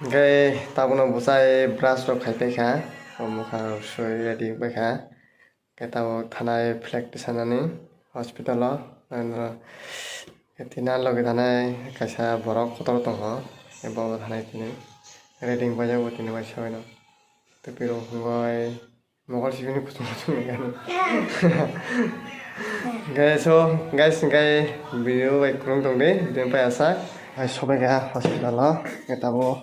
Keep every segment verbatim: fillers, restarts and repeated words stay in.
Hwnkhe tabukno bwsai brush rok khai paikha, o mokha rok sui ready wngpaikha. Hwnkhe tabuk thanai flag tisanani hospital o, ano tini a loge thanai kaisa borok kotor tongo, hwnkhe bo thanai tini ready wngpaijak bo tini waisa bai no. Tei piro wngoi mokol sibini kutung kutung ni gani. Guys, so, guys, hwnkhe video bai kwrwng tong di, bini pai asak. Hai sobai kha hospital o, hwnkhe tabuk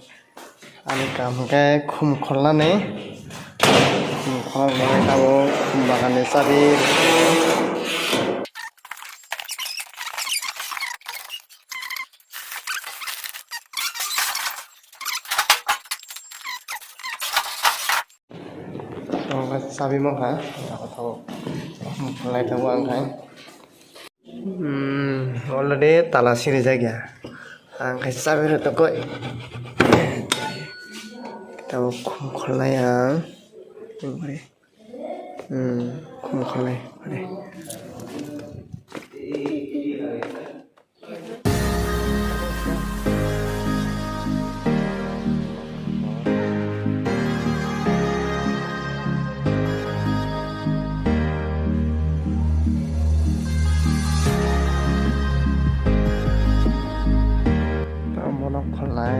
ani kam hwnkhe khum kholnani. Khum kholnani tabuk khum bagan ni chabi. Tongkha chabi mankha, tabuk lai tabuk ang khai. Hmm, already tala sirijak ya. Ang khai chabi rw tongkoi. Tabuk khum kholnai ang. Hmm, khum kholnai. Tamo no kholnai.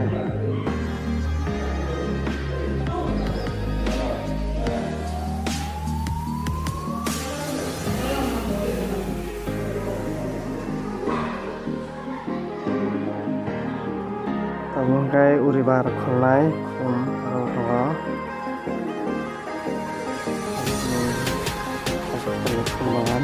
Tabuk hwnkhe uribar kholnai khum aro tongo. Khum bagan.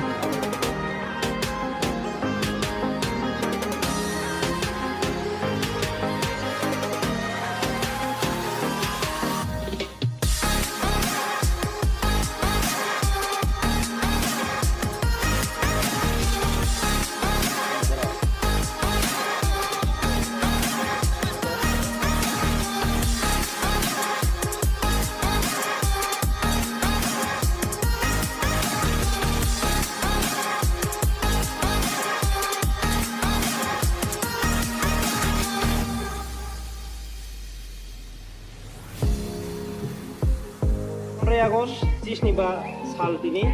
Pondroi August chisni ba sal tini.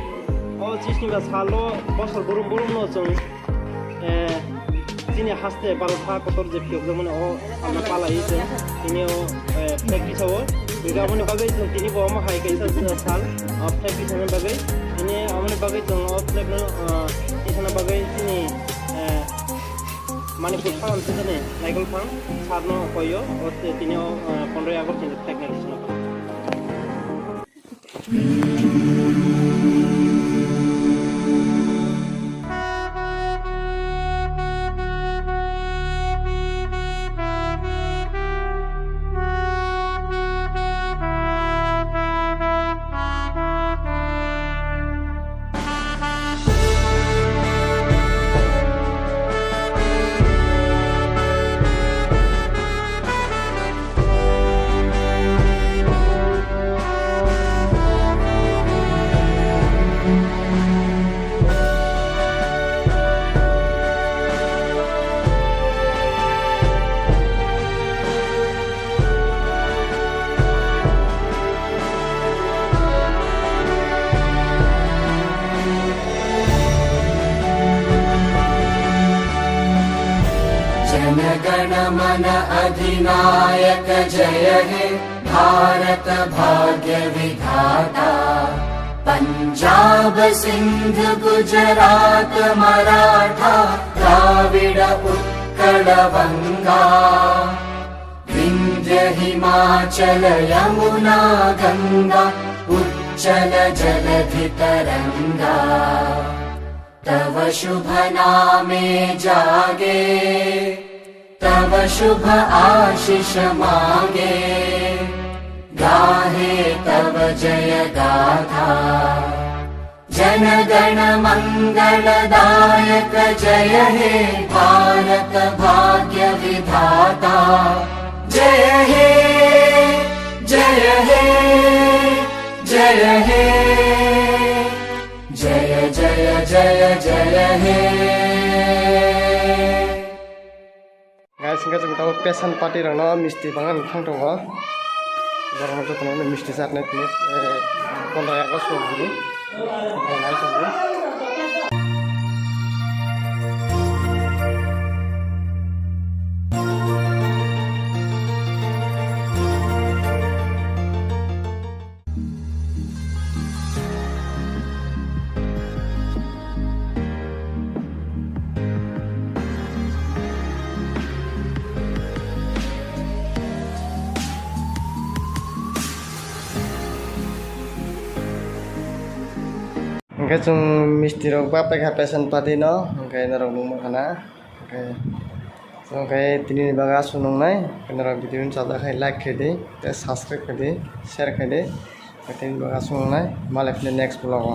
O chisni ba salo bosor burum burum no chwng, eh, chini haste barokha kotor je phiyokjakmani o salno palaiwi chwng tini o, eh, flag tisao. Hwnkhe aboni bagwi chwng tini bo omo hai kaisa sal, o flag tisani bagwi. Tini aboni bagwi chwng o flag no, eh, tisana bagwi chini, eh, Manipur Salam Sitani Naikol Phang sir no koyo, o te-, tini o, eh, pondroi August ni flag ni sino. Jana Gana Mana अधिनायक जय हे भारत भाग्य विधाता। पंजाब सिंध गुजरात मराठा द्राविड़ उत्कल वंगा। विंध्य हिमाचल यमुना गंगा उच्चल जलधि तरंगा। तव शुभ नामे जागे, तव शुभ आशीष मांगे, गाहे तव जय गाथा। जन गण मंगलदायक जय हे भारत भाग्य विधाता। जय हे, जय हे, जय हे, जय जय जय जय हे। Guys, Hwnkhe chwng tabuk pesan party rokno misti bangani thang tongo. Borokno jotono misti chatnai tini, eh, pondro August ni bini. Hwnkhe chwng misti rok ba paikha pesan party no, hwnkhe norok nukmankha na. Hwnkhe, hwnkhe tini ni bagwi aswk nungnai, norok video no chajak khai like khai di, tei subscribe khai di, share khai di. Hwnkhe tini bagwi aswk nungnai, malai phino next vlog o.